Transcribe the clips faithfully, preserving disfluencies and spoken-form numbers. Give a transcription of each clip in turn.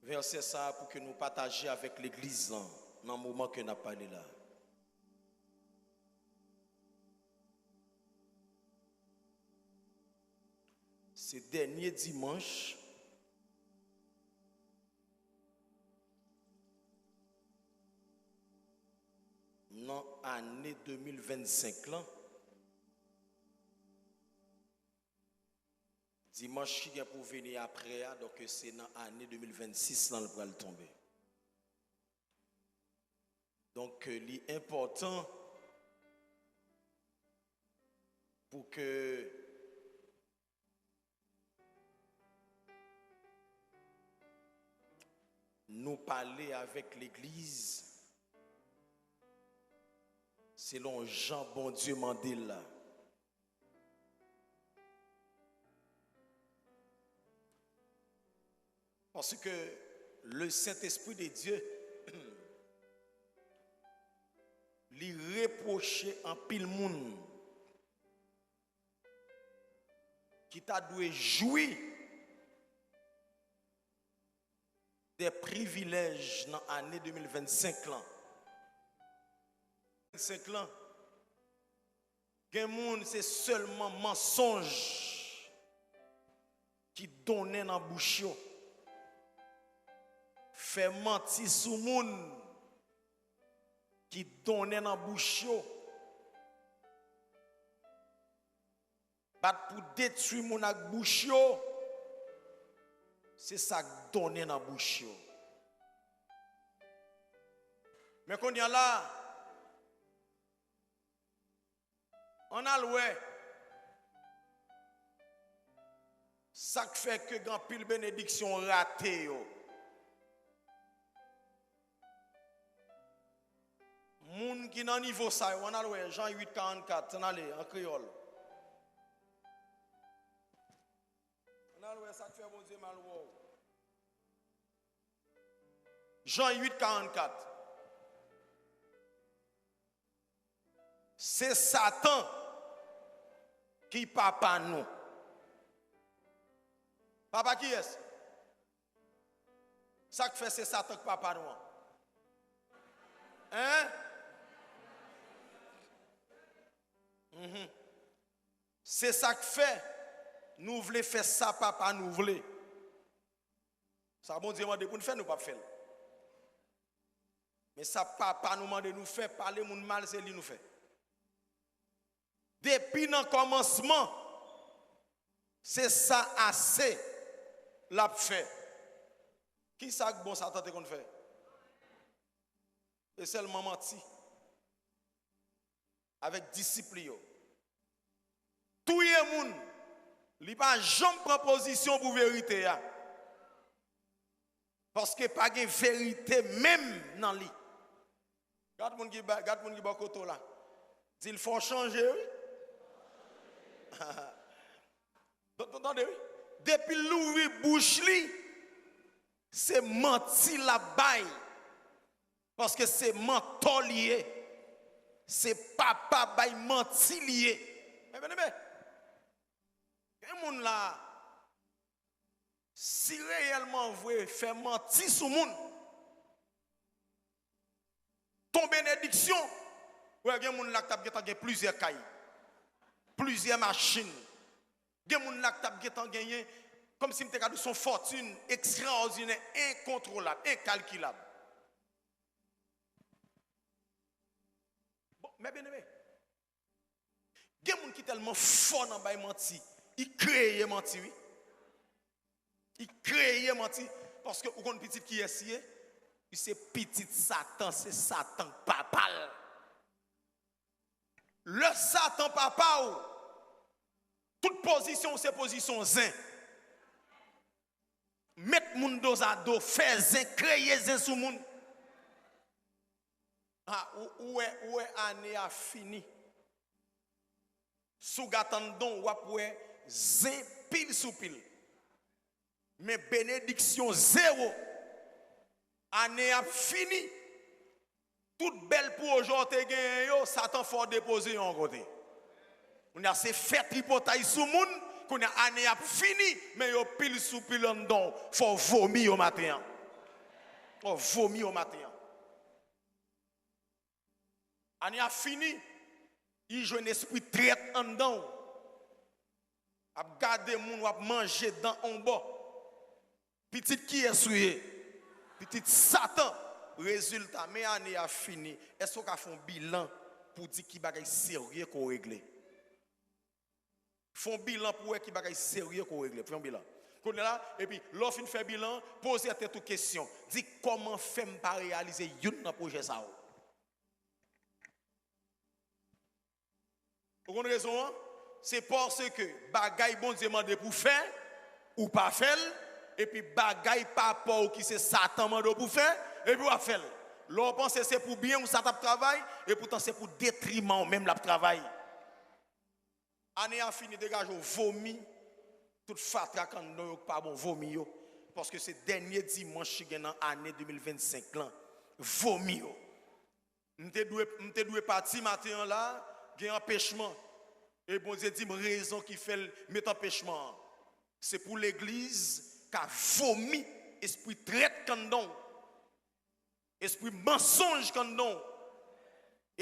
vèsè sa a pou ke nou pataje avèk legliz lan nan moman ke n ap pale la. Se dènye dimanch nan ane de mil vennsenk lan. Dimanch ki gen pou vini apre a, donk se nan ane de mil vennsis lan l pral tonbe. Donk, li enpòtan pou ke nou pale avèk legliz selon jan Bondye mande l la. Paske le Saint-Esprit de Dieu, li repwoche anpil moun ki ta dwe jwi de privilèj nan ane de mil vennsenk lan. Vennsenk lan, gen moun se sèlman mansonj ki donnen nan bouch yo. Fè manti sou moun ki donnen nan bouch yo. Bat pou detwi moun ak bouch yo, se sa k donnen nan bouch yo. Men kounye a la, ann al wè sa k fè ke gen anpil benediksyon rate yo. Moun ki nan nivo sa yo, ann al wè Jan uit karannkat, ann ale an kreyòl. Ann al wè sa k fè Bondye mal wè w. Jan uit karannkat. Se Satan ki papa nou. Papa kiyès? Sa k fè se Satan k papa nou an? Hein? Mhm. Se sa k fè nou vle fè sa papa nou vle. Sa Bondye mande pou n fè, nou p ap fè l. Men sa papa nou mande nou fè, pale moun mal, se li nou fè. Depi nan kòmansman, se sa ase l ap fè. Ki sa k bon Satan te konn fè? E sèlman manti avèk disip li yo. Touye moun, li pa janm pran pozisyon pou verite a. Paske pa gen verite menm nan li. Gad moun ki ba, gad moun ki bò kote w la. Di l fò w chanje, wi. Tande, wi. Depi l louvri bouch li, se manti l ap bay. Paske se mantò li ye. Se papa bay manti li ye. Men byeneme, gen moun la, si reyèlman vre fè manti sou moun, ton benediksyon, wè gen moun la k t ap gentan gen plizyè kay, plizyè machin. Gen moun la k t ap gentan genyen, kòmsi m te ka di w, se yon fòtin ekstraòdinè, enkontwolab, enkalkilab. Bon, men byeneme, gen moun ki tèlman fò nan bay manti, li kreye manti, wi. Li kreye manti, paske ou konn pitit kiyès li ye? Li se pitit Satan, se Satan k papa l. Lè Satan papa w, tout pozisyon w se pozisyon zen. Met moun dozado, fè zen, kreye zen sou moun. A, ou, ou wè, ou wè ane a fini. Si w gad anndan w, w ap wè zen pil sou pil. Men benediksyon zewo. Ane a ap fini. Tout bèl pwojè w te genyen yo, Satan fè w depoze yo yon kote. Kounye a se fè tripotay sou moun, kounye a ane a ap fini, men yo pil sou pil anndan w, fò w vomi yo maten an. w vomi yo maten an. Ane a fini, li jwenn espri trèt anndan w. Ap gade moun w ap manje dan on bò. Pitit kiyès ou ye? Pitit Satan. Rezilta, men ane a fini. Èske w ka fè yon bilan pou w di ki bagay serye ke w regle? Fè yon bilan pou w wè ki bagay serye ke w regle. Fè yon bilan. Kounye a la, epi lè w fin fè bilan, poze tèt ou kesyon. Di, kòman fè m pa reyalize youn nan pwojè sa yo? Ou konn rezon an? Se paske bagay Bondye mande pou fè, ou pa fè l, epi bagay papa w ki se Satan mande w pou fè, epi w ap fè l. Lè w panse se pou byen w sa t ap travay, epoutan se pou detriman w menm l ap travay. Ane a fini, degaje w, vomi tout fatra k anndan w yo k pa bon, vomi yo. Paske se dènye dimanch ki gen nan ane de mil vennsenk lan. Vomi yo. M te dwe, m te dwe pati maten an la, gen anpechman. E Bondye di m rezon ki fè l met anpechman an. Se pou legliz ka vomi espri trèt k anndan w, espri mansonj k anndan w,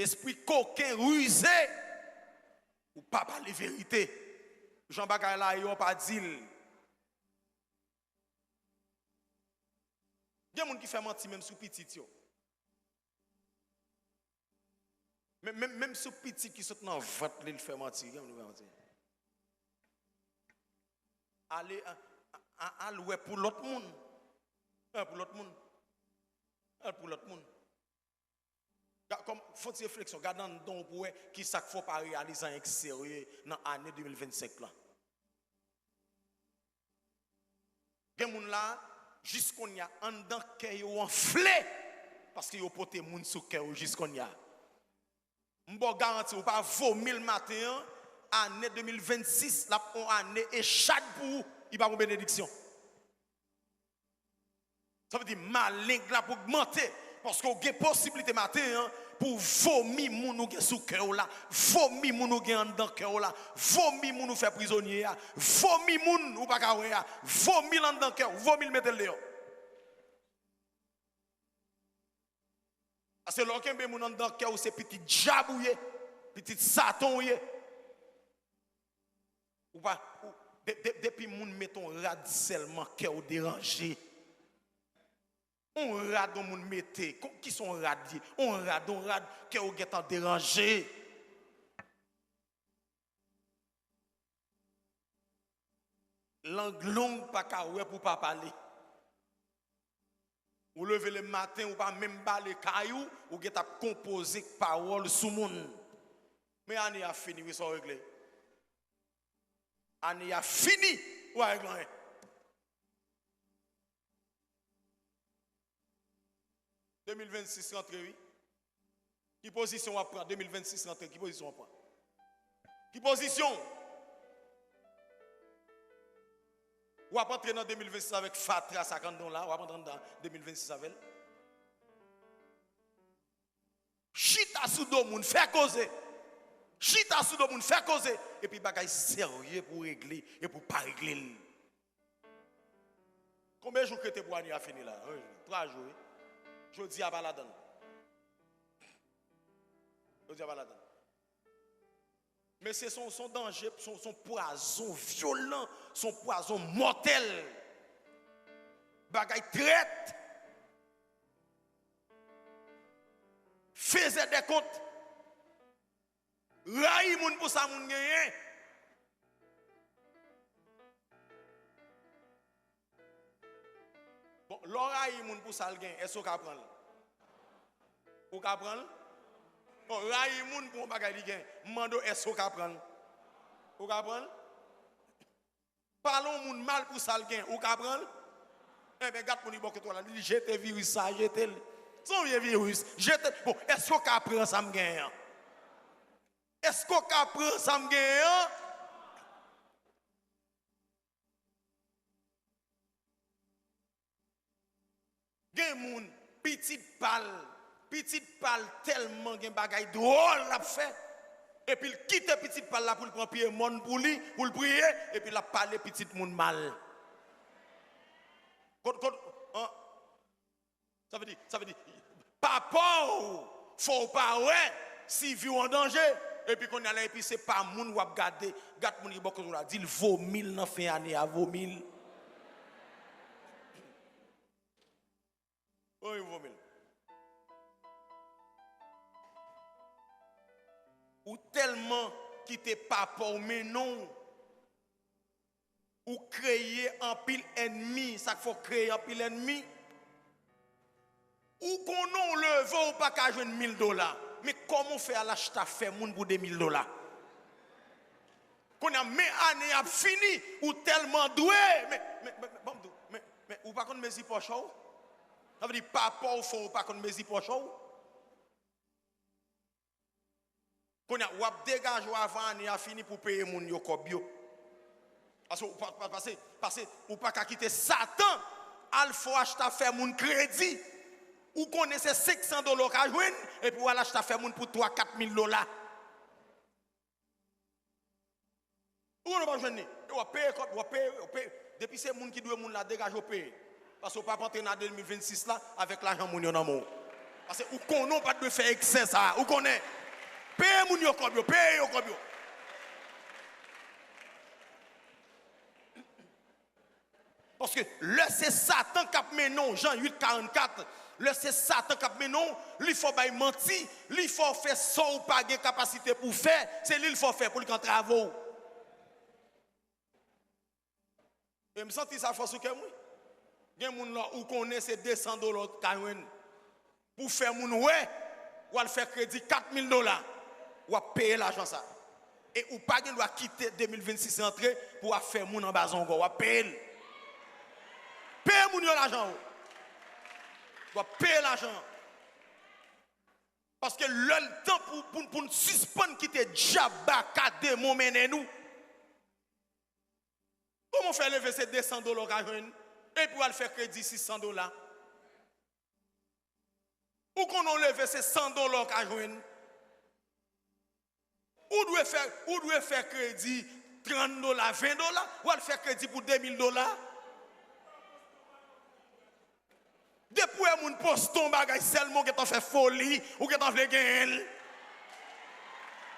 espri koken, rize. Ou pa pale verite. Jan bagay la ye, w pa di l. Gen moun ki fè manti menm sou pitit yo. Men, menm, menm sou pitit ki sot nan vant li, l fè manti. Gen moun ki fè manti. Ale, a, a, al wè pou lòt moun. Al pou lòt moun. Al pou lòt moun. Ga-, kòm, fè yon ti refleksyon. Gade anndan w pou w wè ki sa k fè w pa reyalize anyen ki serye nan ane de mil vennsenk lan. Gen moun la, jis kounye a, anndan kè yo anfle, paske yo pote moun sou kè yo jis kounye a. M ba w garanti, ou pa vomi l maten an, ane de mil vennsis, l ap yon ane echad pou ou, li p ap yon benediksyon. Sa vle di, maleng la ap ogmante, paske w gen posiblite maten an pou w vomi moun ou gen sou kè w la, vomi moun ou gen anndan kè w la, vomi moun ou fè prizonye a, vomi moun ou pa ka wè a, vomi l anndan kè w, vomi l mete l deyò. Paske lè w kenbe moun anndan kè w, se pitit dyab ou ye, pitit Satan ou ye. Ou pa, ou, de, de, depi moun mete yon rad sèlman, kè w deranje. Yon rad yon moun mete, ko-, ki se yon rad ye? Yon rad, yon rad, kè w gentan deranje. Lang long pa ka wè pou pa pale. Ou leve le maten, ou pa menm bale kay ou, ou gentan ap konpoze pawòl sou moun. Men ane a fini, wi, sa w regle? Ane a fini, ou pa regle anyen. De mil vennsis rantre, wi. Ki pozisyon w ap pran? De mil vennsis rantre, ki pozisyon w ap pran? Ki pozisyon? W ap antre nan de mil vennsis avèk fatra sa k anndan w la, w ap antre anndan de mil vennsis avè l. Chita sou do moun, fè koze. Chita sou do moun, fè koze. Epi bagay serye pou w regle, epi w pa regle l. Konbyen jou k rete pou ane a fini la? Yon jou, twa jou, wi. Jodi a pa ladan l. Jodi a pa ladan l. Mesye, se yon, se yon danje, se yon, se yon pwazon vyolan, se yon pwazon mòtèl. Bagay trèt. Fezè dè kont. Rayi moun pou sa moun genyen. Bon, lè w rayi moun pou sa l gen, èske w ka pran l? Ou ka pran l? Bon, rayi moun pou yon bagay li gen, m mande w, èske w ka pran l? Ou ka pran l? Pale yon moun mal pou sa l gen, ou ka pran l? Enben, gad moun ki bò kote w la, li jete viris sa, jete l. Se yon vye viris, jete l. Bon, èske w ka pran sa m genyen an? Èske w ka pran sa m genyen an? Gen moun, pitit pa l, pitit pa l tèlman gen bagay dwòl l ap fè, epi l kite pitit pa l la pou l pran pye mòn pou li, pou l priye, epi l ap pale pitit moun mal. Kot, kot, an, sa Sa vle di, papa w fè w pa wè si vi w an danje. Epi kounye a la, epi se pa moun w ap gade. Gad moun ki bò kote w la, di l vo mil nan fen ane a, vo mil. Wi, vo mil. Ou tèlman kite papa w mennen w, ou kreye anpil ènmi, sa k fè w kreye anpil ènmi. Ou konnen w leve, ou pa ka jwenn mil dola. Men kòman w fè al achte afè moun pou de mil dola? Kounye a, men ane ap fini, ou tèlman dwe. Men, men, men, men, ban m di w, men, men, ou pa konn mezi pòch ou? Sa vle di, papa w fè w pa konn mezi pòch ou? Kounye a, w ap degaje w avan ane a fini pou peye moun yo kòb yo. Paske ou pa, pa, pase, pase, ou pa ka kite Satan al fè w achte afè moun kredi. Ou konnen se senk san dola w ka jwenn, epi w al achte afè moun pou twa, kat mil dola. Ou konnen w p ap jwenn li. E w ap peye kòb, w ap peye, w ap peye. Depi se moun ki dwe moun la, degaje w peye. Paske w p ap antre nan de mil vennsis la avèk lajan moun yo nan men w. Paske ou konnen w pa t dwe fè eksè sa a. Ou konnen. Peye moun yo kòb yo, peye yo kòb yo. Paske lè se Satan k ap mennen w, Jan uit karannkat, lè se Satan k ap mennen w, li fè w bay manti, li fè w fè sa w pa gen kapasite pou w fè, se li l fè w fè pou l ka antrave w. E m santi sa fò sou kè m, wi. Gen moun la, ou konnen se de san dola w ka jwenn. Pou fè moun wè, w al fè kredi kat mil dola, w ap peye lajan sa. E ou pa gen dwa kite de mil vennsis rantre pou w ap fè moun anba zongo, w ap peye l. Peye moun yo lajan yo. W ap peye lajan. Paske lè l tan pou, pou, pou n sispann kite dyab, baka, demon mennen nou. Kòman w fè leve se de san dola w ka jwenn, epi w al fè kredi sis san dola? Ou konnen w leve se san dola w ka jwenn. Ou dwe fè, ou dwe fè kredi trant dola, ven dola, w al fè kredi pou de mil dola. Depi w wè moun poste yon bagay sèlman, ou gentan fè foli, ou gentan vle genyen l.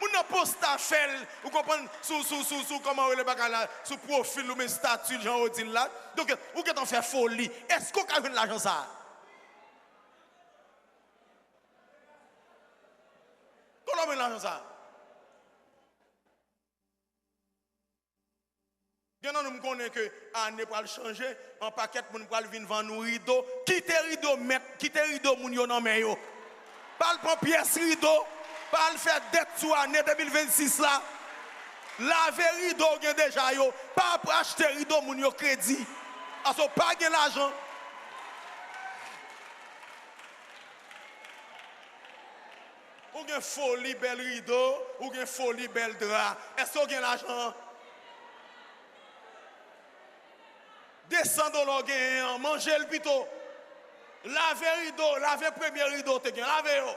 Moun nan poste afè l, ou konprann, sou, sou, sou, sou, kòman w rele bagay la, sou pwofil ou, men estati l, jan yo di l la. Donk, ou gentan fè foli. Èske w ka jwenn lajan sa a? Kote w jwenn lajan sa a? Gen nan nou, m konnen ke ane pral chanje, yon pakèt moun pral vin vann nou rido. Kite rido mèt, kite rido moun yo nan men yo. Pa al pran pyès rido, pa al fè dèt sou ane de mil vennsis la. Lave rido w gen deja yo, pa achte rido moun yo kredi. Paske w pa gen lajan. Ou gen foli bèl rido, ou gen foli bèl dra. Èske w gen lajan? De san dola w genyen an, manje l pito. Lave rido, lave premye rido w te gen, lave yo.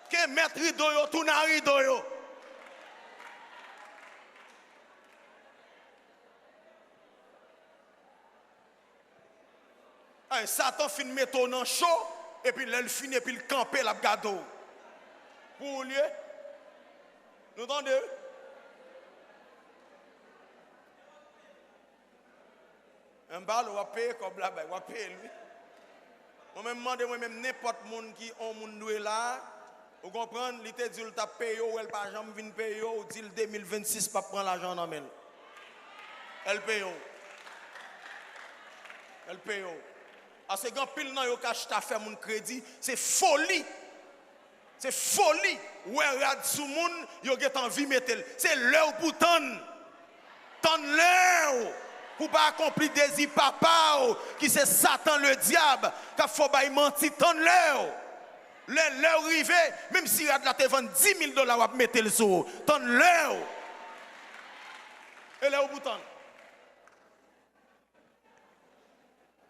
Ke mèt rido yo tounen a rido yo. Ay, Satan fin mete w nan cho, epi lè l fini, epi l kanpe, l ap gade w. Pou ou l ye? Nou tande, wi? M pale, w ap peye kòb la bay, w ap peye l, wi. Mwen menm, mande mwen menm, nenpòt moun ki on moun dwe la, ou konprann, li te di w l t ap peye w, w wè l pa janm vin peye w, ou di l de mil vennsis p ap pran lajan an nan men l. L peye w. L peye w. Paske gen anpil nan yo k achte afè moun kredi, se foli. Se foli. Wè rad sou moun, yo gentan anvi mete l. Se lè w pou tann. Tann lè w pou w pa akonpli dezi papa w, ki se Satan Ledyab, k ap fè w bay manti. Tann lè w. Lè, lè w rive, menm si rad la te vann dis mil dola, w ap mete l sou ou. Tann lè w. E lè w pou tann.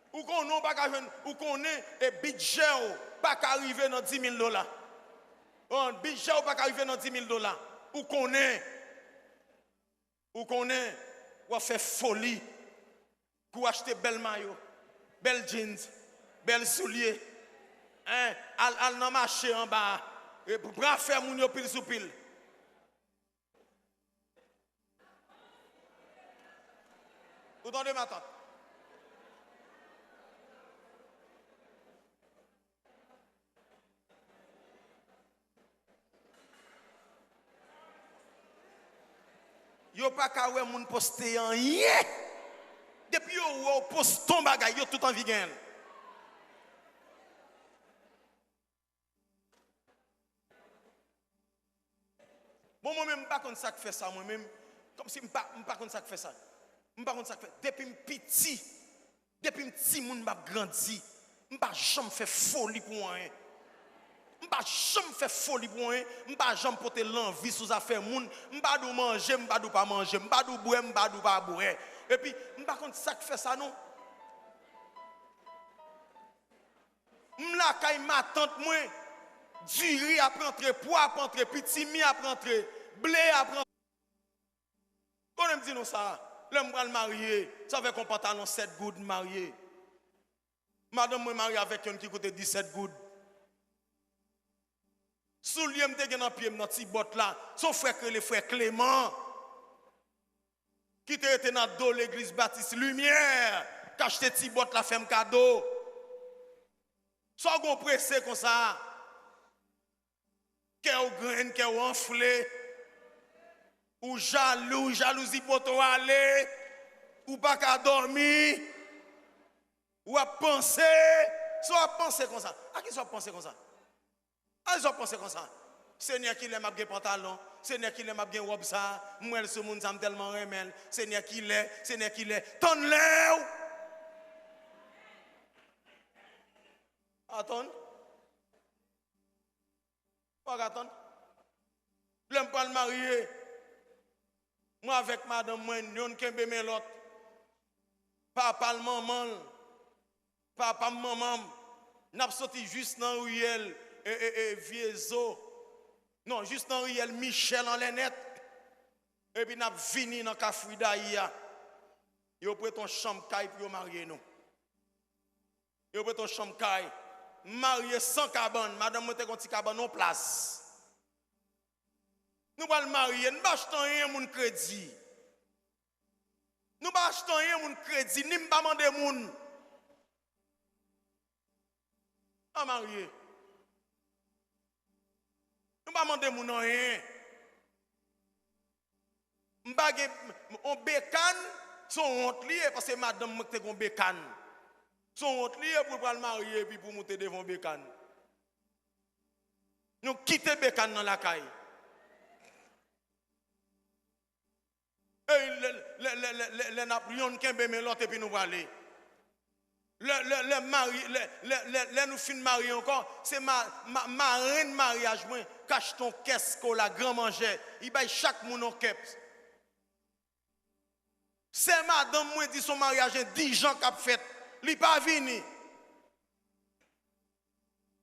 Ou konnen w pa ka jwenn, ou konnen e bidjè w pa ka rive nan dis mil dola. Bon, bidjè w pa ka rive nan dis mil dola. Ou konnen. Ou konnen w ap fè foli pou w achte bèl mayo. Bèl jeans, bèl soulye. Hein, al, al nan mache anba a. E pran afè moun yo pil sou pil. Ou tande, matant? Yo pa ka wè moun poste anyen. Depi yo wè w poste yon bagay, yo tout anvi genyen l. Bon, mwen menm, m pa konn sa k fè sa, mwen menm. Kòmsi m pa, m pa konn sa k fè sa. M pa konn sa k fè. Depi m piti, depi m timoun, m ap grandi, m pa janm fè foli pou anyen. M pa janm fè foli pou anyen. M pa janm pote lanvi sou zafè moun. M pa di w manje, m pa di w pa manje. M pa di w bwè, m pa di w pa bwè. Epi, m pa konn sa k fè sa, non. M lakay matant mwen, diri ap rantre, pwa ap rantre, pitimi ap rantre, ble ap rantre. Konnen m di nou sa, lè m pral marye, sa fè kon pantalon sèt goud m marye. Madanm mwen marye avèk yonn ki koute disèt goud. Soulye m te gen nan pye m nan ti bòt la, se yon frè k rele frè Kleman, ki te rete nan do legliz Batis Limyè, k achte ti bòt la fè m kado. Sa w gon prese konsa? Kè w grenn, kè w anfle. Ou jalou, jalouzi pote w ale. Ou pa ka dòmi. W ap panse. Sa w ap panse konsa? A kisa w ap panse konsa? A kisa w ap panse konsa? Senyè, kilè m ap gen pantalon? Senyè, kilè m ap gen wòb sa a? M wè l sou moun sa a, m tèlman renmen l. Senyè, kilè? Senyè, kilè? Tann lè w! Atann. Fòk atann. Lè m pral marye, mwen avèk madanm mwen, yonn kenbe men lòt. Papa l, manman l, papa m, manman m, n ap soti jis nan riyèl, e, e, e, Vye Zo. Non, jis nan riyèl Michèl anlè nèt. Epi n ap vini nan Kafou Dayi a. Yo prete yon chanm kay pou yo marye nou. Yo prete yon chanm kay. M marye san kabann. Madanm mwen te gen yon ti kabann yon plas. Nou pral marye, nou pa achte anyen moun kredi. Nou pa achte anyen moun kredi, ni m pa mande moun. An marye. Nou pa mande moun anyen. M pa gen, on bekann, se yon wont li ye, paske madanm mwen ki te gen yon bekann. Se yon wont li ye pou l pral marye epi pou moute devan yon bekann. Nou kite bekann nan lakay. E lè, lè, lè, lè, lè, lè n ap yonn kenbe men lòt epi nou prale. Lè, lè, lè mari, lè, lè, lè, lè nou fin marye ankò, se ma, ma, marenn maryaj mwen k achte yon kès kola gran manjè, li bay chak moun yon kèps. Sè madanm mwen di se yon maryaj endijan k ap fèt, li pa vini.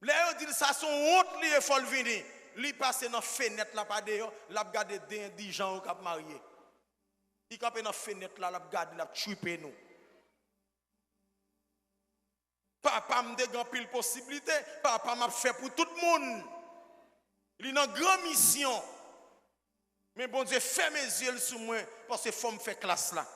Lè yo di l sa se yon wont li ye, fò l vini. Li pase nan fenèt la pa deyò, l ap gade de endijan yo k ap marye. Li kanpe nan fenèt la, l ap gade, l ap tchipe nou. Papa m te gen anpil posiblite, papa m ap fè pou tout moun. Li nan gran misyon. Men Bondye fèmen zye l sou mwen, paske fò m fè klas la.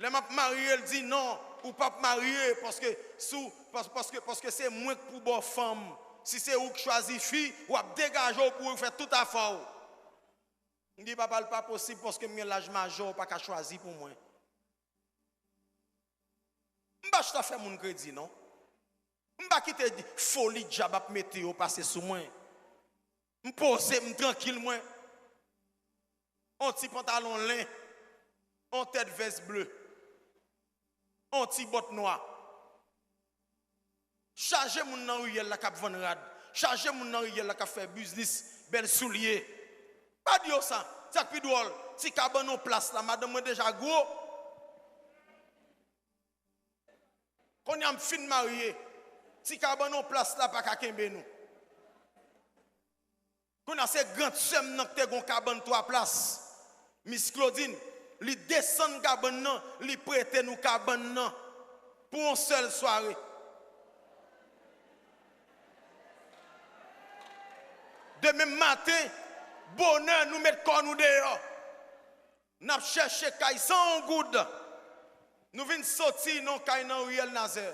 Lè m ap marye, l di, "Non, ou p ap marye, paske si w, pas-, paske, paske se mwen k pou ba w fanm. Si se ou k chwazi fi, w ap degaje w pou ou fè tout afè w." M di, "Papa, l pa posib, paske m gen laj majè, w pa ka chwazi pou mwen." M pa chita fè moun kredi, non. M pa kite foli dyab ap mete yo pase sou mwen. M poze, m trankil mwen. On ti pantalon len, on tèt vès ble, on ti bòt nwa. Chaje moun nan riyèl la k ap vann rad. Chaje moun nan riyèl la k ap fè biznis, bèl soulye. Pa di yo sa. Sa k pi dwòl, ti kabann yon plas la, madanm mwen deja gwo. Kounye a m fin marye. Ti kabann yon plas la pa ka kenbe nou. Kounye a se grann sè m nan ki te gen yon kabann twa plas. Miss Claudine, Li desann kabann nan, li prete nou kabann nan pou yon sèl sware. Demen maten, bonè, nou met kò nou deyò. N ap chèche kay san yon goud. Nou vin soti nan kay nan riyèl Nazè.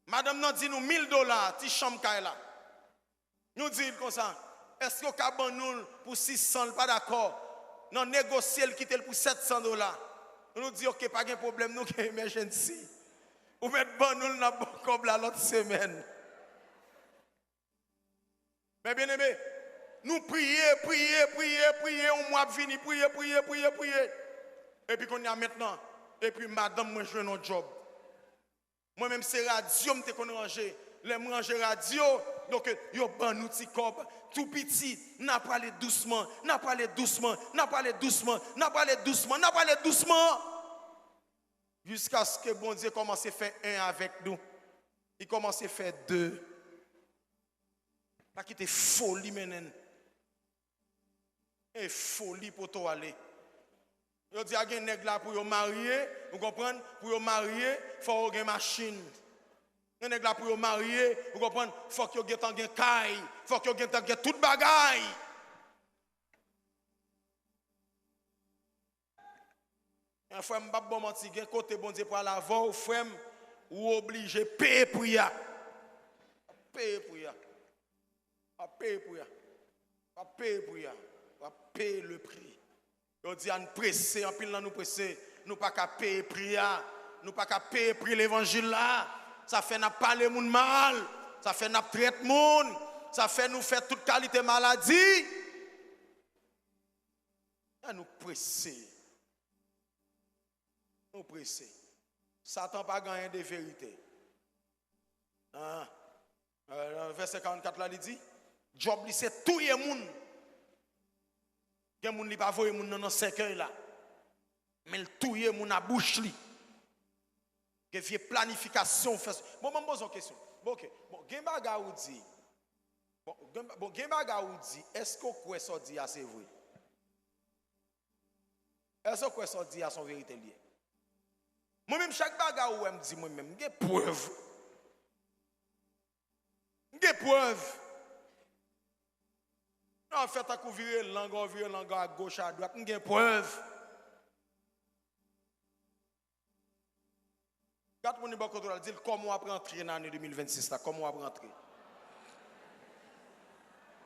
Madanm nan di nou mil dola, ti chanm kay la. Nou di l konsa, èske w ka ban nou l pou sis san, l pa dakò. N a negosye l, kite l pou sèt san dola. Nou di, oke, pa gen pwoblèm, nou gen emergency. Ou mèt ban nou l, n ap ba w kòb la lòt semèn. Men byeneme, nou priye, priye, priye, priye, yon mwa ap vini, priye, priye, priye, priye. Epi kounye a mentnan, epi madanm mwen jwenn yon djòb. Mwen menm se radyo m te konn ranje. Lè m ranje radyo, donk yo ban nou ti kòb tou piti. N a prale dousman, n a prale dousman, n a prale dousman, n a prale dousman, n a prale dousman. Jiskaske Bondye kòmanse fè en avèk nou. Li kòmanse fè de. Pa kite foli mennen n. E foli poto ale. Yo di a gen nèg la pou yo marye, ou konprann? Pou yo marye, fò yo gen machin. Gen nèg la pou yo marye, ou konprann? Fòk yo gentan gen kay, fòk yo gentan gen tout bagay. Men frè m, m p ap ba w manti, gen kote Bondye pral avè w, frè m, ou oblije peye pri a. W ap peye pri a. W ap peye pri a. W ap peye pri a. W ap peye le pri. Yo di a n prese, anpil nan nou prese. Nou pa ka peye pri a. Nou pa ka peye pri levanjil la. Sa fè n ap pale moun mal. Sa fè n ap trèt moun. Sa fè nou fè tout kalite maladi. Lè nou prese. Nou prese. Satan pa gen anyen de verite. Ah. Euh, nan vèsè karannkat la, li di, djòb li se touye moun. Gen moun li pa voye moun nan nan sèkèy la. Men l touye moun a bouch li. Gen vye planifikasyon ou fè. Bon, ban m poze w kesyon. Bon, oke. Bon, gen bagay ou di. Bon, gen, bon, gen bagay ou di. Èske w kwè sa w di a se vre? Èske w kwè sa w di a se yon verite l ye? Mwen menm, chak bagay ou wè m di, mwen menm, m gen prèv. M gen prèv. Nan fè tankou vire lang, ou vire lang a goch, a dwat, m gen prèv. Gad moun li bò kote w la, di l kòman w ap rantre nan ane de mil vennsis la, kòman w ap rantre?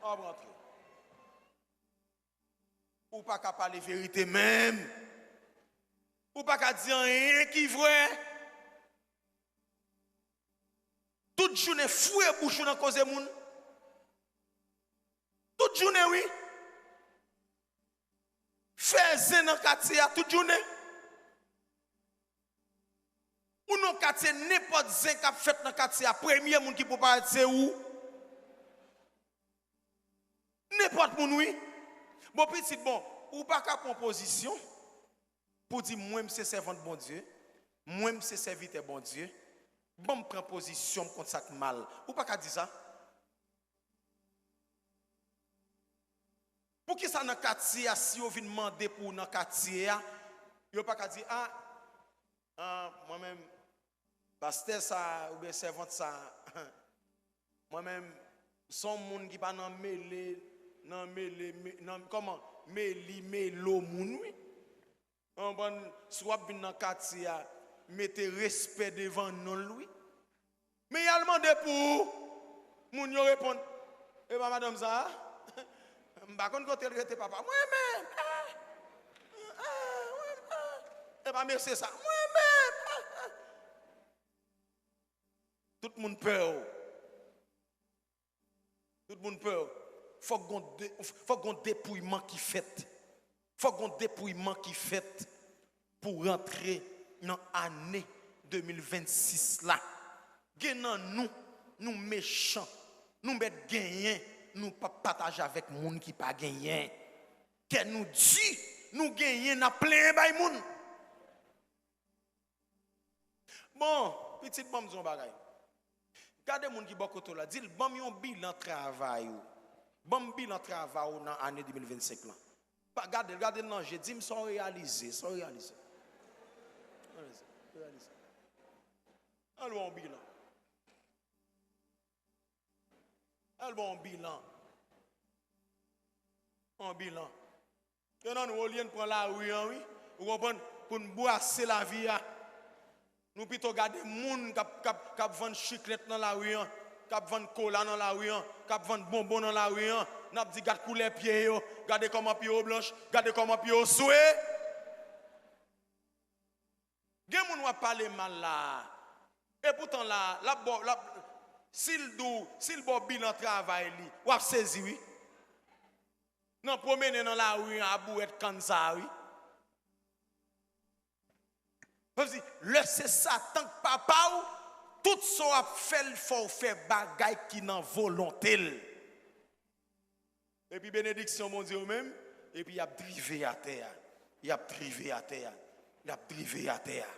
Kòman w ap rantre? Ou pa ka pale verite menm. Ou pa ka di anyen ki vrè. Tout jounen foure bouch ou nan koze moun. Tout jounen, wi. Fè zen nan katye a tout jounen. Ou nan katye, nenpòt zen k ap fèt nan katye a, premye moun ki pou parèt se ou. Nenpòt moun, wi. Bon, pitit, bon, ou pa ka pran pozisyon pou di, mwen, m se sèvant Bondye, mwen, m se sèvitè Bondye, ban m pran pozisyon m kont sa k mal. Ou pa ka di sa. Poukisa nan katye a, si yo vin mande pou ou nan katye a, yo pa ka di, a, a, mwen menm, pastè sa a, oubyen sèvant sa a, mwen menm, se yon moun ki pa nan mele, nan mele, me-, nan, kòman, meli, melo moun, wi. Ou konprann? Si w ap vin nan katye a, mete respè devan non l, wi. Men y al mande pou ou, moun yo reponn, e pa madanm sa a? M pa konn kote l rete, papa. Mwen menm! Ah! Ah! Mwen, ah! E pa mesye sa? Mwen menm! Ah! Ah! Tout moun pè w. Tout moun pè w. Fòk gon de-, fòk gon depouyman ki fèt. Fòk gon depouyman ki fèt pou rantre nan ane de mil vennsis la. Gen nan nou, nou mechan, nou mèt genyen, nou p ap pataje avèk moun ki pa genyen. Kè nou di, nou genyen, n ap plenyen bay moun. Bon, pitit, ban m di w yon bagay. Gade moun ki bò kote w la, di l, ban m yon bilan travay ou. Ban m bilan travay ou nan ane de mil vennsenk lan. Pa gade l, gade l nan je. Di m sa w reyalize, sa w reyalize. Reyalize, reyalize. Al wè yon bilan. Al wè yon bilan. Yon bilan. Gen nan nou, olye n pran lari an, wi. Ou konprann? Pou n bwase lavi a. Nou pito gade moun k ap, k ap, k ap vann chiklèt nan lari an, k ap vann kola nan lari an, k ap vann bonbon nan lari an. N ap di, "Gad koulè pye yo, gade kòman pye yo blanch, gade kòman pye yo swe." Gen moun w ap pale mal la a. Epoutan la, l ap ba w, l ap, si l di w, si l ba w bilan travay li, w ap sezi, wi. Nan pwomennen nan lari an a bouwèt kann sa a, wi. Sa vle di, lè se Satan k papa w, tout sa w ap fè l, fò w fè bagay ki nan volonte l. Epi benediksyon Bondye yo menm, epi y ap drive atè a. Y ap drive atè a. Y ap drive atè a.